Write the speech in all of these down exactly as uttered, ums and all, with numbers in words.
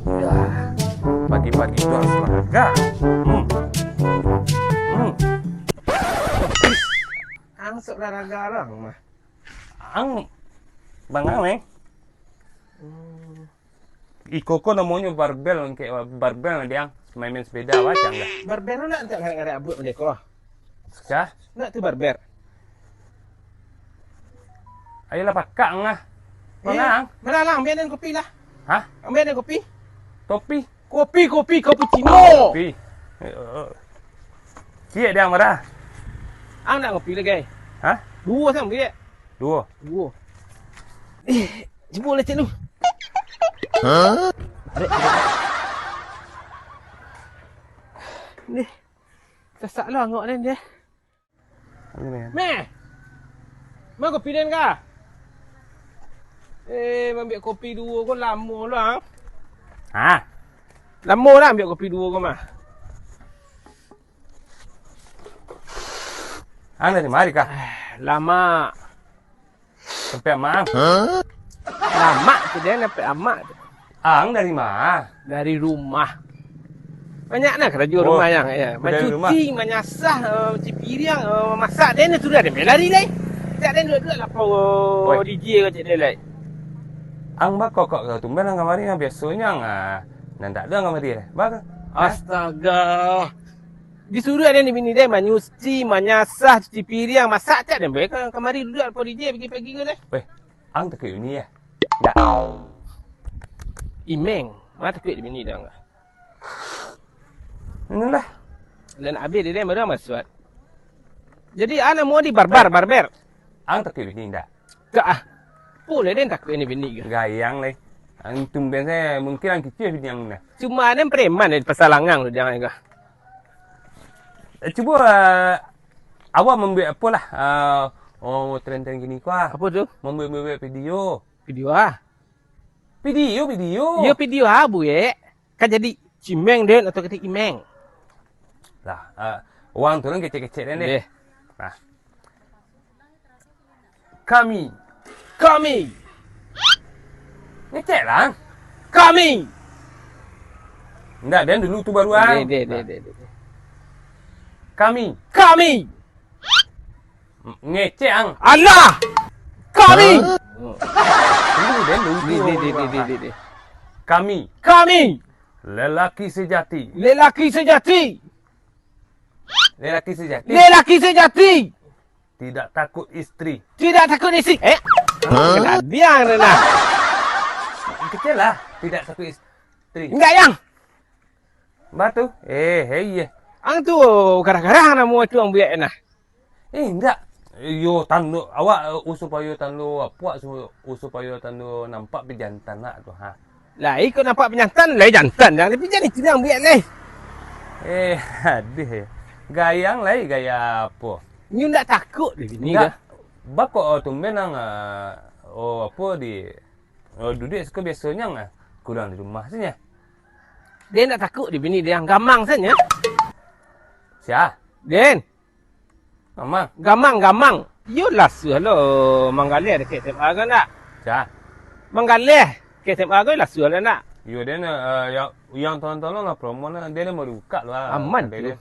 Ya, pagi-pagi tu harus olahraga. Hmm. Hmm. Ang sok olahraga urang mah. Ang bangang, eh. Hmm. Iko ko namonyo barbel, kek barbel diang, main-main sepeda macam dah. Barbel nak tak ngarak-ngarak abuak benda ko? Dah. Nak tu barbel. Ayolah pakak ngah. Eh, Mangang. Mana lah, ambil dan kopi lah. Hah? Ambil dan kopi. Topi. Kopi, kopi, cappuccino. Kopi. Ciek diang marah. Ang nak kopi lagi? Hah? Duo sampai. Duo. Duo. Eh, cubo lah cek lu. Hah? Ni. Sasak lah angok ni dia. Meh. Ma kopi den ka? Eh, mambiak kopi duo ko lamo lah. Ha? Lamo lah ambiak kopi duo ko mah. Ang dari mari ka? Lamo. Sampai amak ang. Lamak tu dia, sampai amak tu. Ang dari ma? Dari rumah. Banyak nah karajo rumah yang, ya. Mancuci, manyasah, eh, mancuci piriang, eh, mamasak. Den tu sudah, den lari lai. Tak den duduak-duduak lapau, oh, D J kau cek den lai. Ang bakokok kau tumben ang kamari, yang biasonyo ang, ah, nan tak ada ang kamari, eh. Bak-, ah. Astaga. Disuruah den di bini den manyuci, manyasah, cuci piriang, masak, tak den buek ka-, kamari duduak lapau D J pagi-pagi ko deh. Weh, ang takuik bini, ya? Ndak. Imeng, ma takuik di bini den ka? Inilah. Lah nak abih di den baru masuak. Jadi, ang namo di barbar, barber. Ang takuik bini, ndak? Kak ah. Pulai den takuik ni bini ka? Gayang lai. Ang tumben sajo, mungkin ang kicik bini ang nah. Cuma den preman di Pasar Langang tu, jangan ka. Eh, cubo, eh, awak mambuek apo lah, eh, oh, tren-tren kini ko ah. Apo tu? Mambuek-buek video. Video ah? Video, video. Iyo, video ah, buek. Kan jadi cimeng den atau kata imeng. Lah, eh, wang tu lah kecek-kecek den deh. Deh. Nah. Kami. Kami. Ngecek lah. Kami. Ndak, den dulu tu baru ang. Deh, deh, deh, deh, deh. Kami. Kami. Ngecek ang. Alah. Kami. Hah? Dulu den dulu tu. Deh, deh, deh, deh, deh, deh. Kami. Kami. Lelaki sejati. Lelaki sejati. Lelaki sejati. Lelaki sejati. Tidak takut istri. Tidak takut istri. Eh? Hah? Kena diang tu nah. Kecil lah. Tidak takut istri. Enggak, yang. Batu. Eh, hei, eh. Ang tu garang-garang namo tu ang buek nah. Eh, indak. Iyo, tando, awak, eh, supayo tando apuak, su-, supayo tando nampak pi jantan nak tu, ha. Lai, kok nampak pi jantan, lai jantan, jan, tapi jan itu nan buek lai. Eh, aduh, eh. Gayang lai, gaya apo? Nyo ndak takuk di sini kah? Ndak. Bako, oh, tumben ang, ah, oh, apo di, oh, duduak siko biasonyo ang, ah, kurang di rumah sajo. Den ndak takuk di bini den, gamang sajo. Sia? Den. Gamang. Gamang, gamang. Yo lah suah lo manggaleh dakek S M A ko ndak? Sia? Manggaleh dakek S M A ko lah suah lo ndak? Yo, den, eh, yang, yang tolong-tolong lah promo lah. Den baru buka lo lah. Aman tu.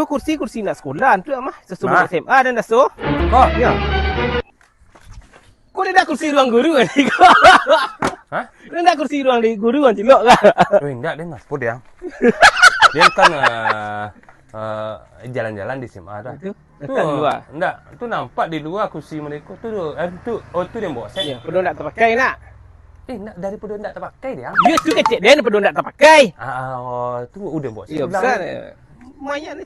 Ko kursi-kursi nak sekolah tu mah. Sesuai S M A den dah so. Ko? Ya. Ko den dah kursi ruang guru tadi ko. Hah? Den dah kursi ruang di guru kan cilok kah? Oh, indak, den apo dia? Dia kan, eh, eh, jalan-jalan di S M A dah. Itu? Tu, dekat dulu ah. Indak, tu nampak di lua kursi mereka tu, eh, tu, oh, tu dia bawa set. Ya, pedo ndak terpakai nak? Eh, nak daripada ndak terpakai dia. Dia tu kecek dia pedo ndak terpakai. Ah, oh, tu udah bawa set. Ya, besar. Lumayan ni.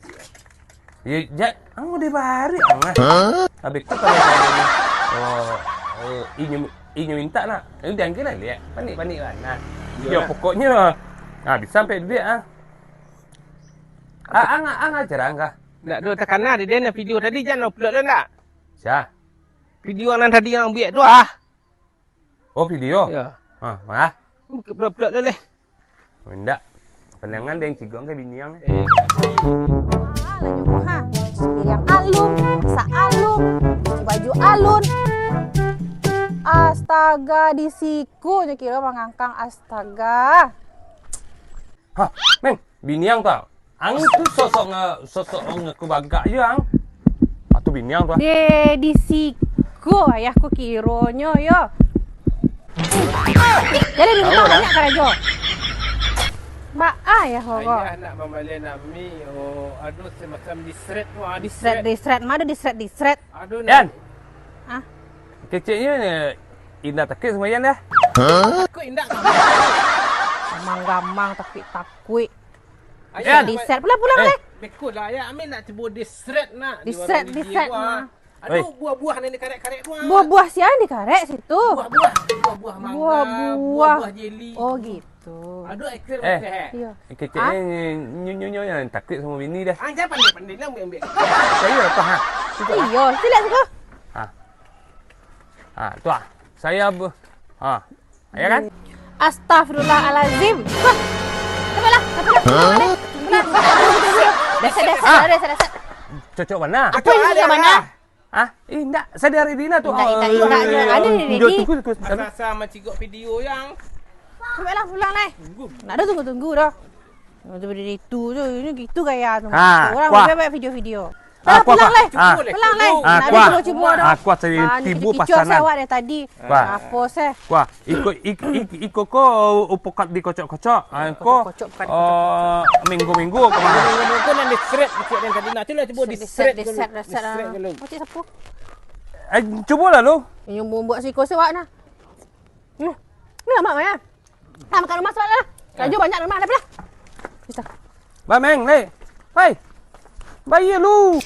Ya, jat, ang udah baru ang ah. Habis tu kalau oh, oh, inyo, inyo minta nak. Ini diangkir lah lihat. Panik-panik lah. Nah. Ya, pokoknya ah, bisa sampai duit ah. Ah, ang, ang ajar ang kah? Ndak do takana di den video tadi jan upload dah ndak? Sia? Video nan tadi ang buek tu ah. Oh, video? Ya. Ha, mah. Upload-upload dah leh. Indak. Pandangan den cigok ka bini ang. Eh. Ah, laju ha. Pilihan alun, sa alun, baju alun. Astaga, di siko nyo kiro mangangkang, astaga. Hah, Meng, bini ang tu? Ang tu sosok nge-, sosok ngaku bagak je ang. Ah, tu bini ang tu, ah. Deh, di siko ayah ko kironyo yo. Jadi di rumah banyak karajo. Baa ayah ko? Ayah nak mambaleh nami, oh, ado semacam disret tu, ah, disret, disret. Disret, ma ado disret, disret? Ado. Yan. Ah. Keceknyo ni, indak takuik samo Yan dah. Takuik indak? Gamang-gamang, takuik-takuik. Ayah, disret, pulang, pulang, eh. Beko lah, ayah. Amin nak cubo disret nak. Disret, disret, ah. Aduh, buah-buah nan dikarek-karek tu, ah. Buah-buah sia nan dikarek situ? Buah-buah, buah-buah mangga, buah-buah jeli. Oh, gitu. Aduh, aiskrim. Eh, kecek, eh. Iyo. Kecek, ah? Nyo, nyo, nyo, yang takuik samo bini dah. Ah, jangan pandai-pandai lah, ambil-ambil. Iyo, apa, ha? Situ, ha? Iyo, sila situ. Ha. Ha, tu, ha. Saya bu-, ha. Ya kan? Astagfirullahalazim. Wah. Sabarlah, sabarlah, sabarlah. Dasar, dasar, dasar, dasar. Cocok bana? Apa ini cocok bana? Ah, eh, indak. Saya dari Dina tu. Indak, indak, indak, indak. Ada ni, Dina. Tunggu, tunggu. Asal-asal mancigok video yang. Sabarlah, pulang lai. Tunggu. Nak ada tunggu-tunggu dah. Itu, itu, ini gitu gaya tu. Ha, orang buat video-video. Ah, pulang lai. Pulang lai. Ah, nak ada cubo-cubo dah. Ah, kuah saya tibo pasanan. Awak dari tadi. Kuah. Apa sih? Kuah. Iko, ik-, ik-, iko ko upokat dikocok-kocok. Ah, ko, eh, minggu-minggu ko mah. Minggu-minggu nan disret kecek nan tadi. Nah, cubo, cubo disret, disret dulu. Disret, disret, disret dulu. Kocik sapu. Eh, cubolah lu. Ini bumbuk siko sih, wak, nah. Nah. Ni lamak, Maya. Nah, makan rumah suat lah. Karajo banyak rumah, dah, lah. Bisa. Ba, Meng, leh. Hai. Bayia lu.